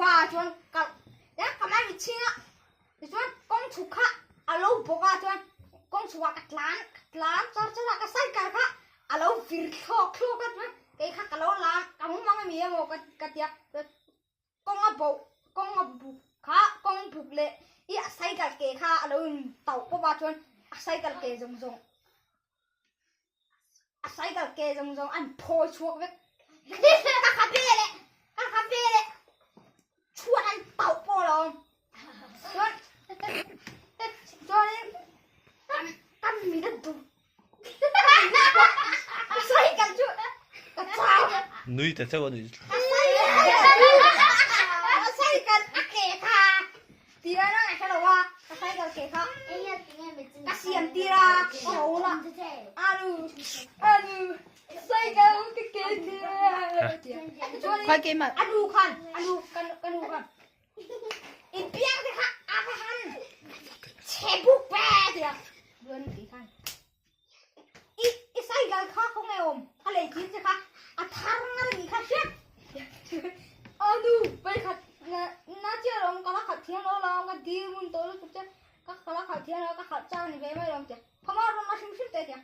va chuan ka ka mai mit chhing a tichuan kawng chhuk kha a lo bawk a chuan kawng chhuk ah ka tlan ka tlan char char a ka cycle kha a lo vir thlawk thlawk a chuan kei kha ka lo lam ka mumang ami emaw ka ka tia kawng a boh kawng a buk kha kawng buk leh i a cycle ke kha a lo in tauh pawp a chuan a cycle ke zawng zawng a cycle ke zawng zawng an phawi chhuak vek ka kha ve leh ka kha ve leh chhuat an tauh pawh lo awm chuan chuanin kan kan mit a duh ka cycle chu ka chau Nui ta chauh a nih chu. Ka cycle a ke kha Tira na ka hre lo a, ka cycle ke kha ka siam tir a, ka ho la, alu, alu, cycle ka ke tir a tia. Chuanin a nu khan, a nu, ka nu khan, i biang te kha a va han chhe buk ve tia. Chuan ti khan, i i cycle kha khawnge awm, ka lei tir che kha a thar ngar a nih kha hriat. Anu, vawikhat na na chiah lo ka la khalh thiam lo lo ka dil ngun tawh lutuk che, ka ka la khalh thiam lo ka khalh chang ni ve mai lo tia. Khawma rawn la hrim hrim teh tia.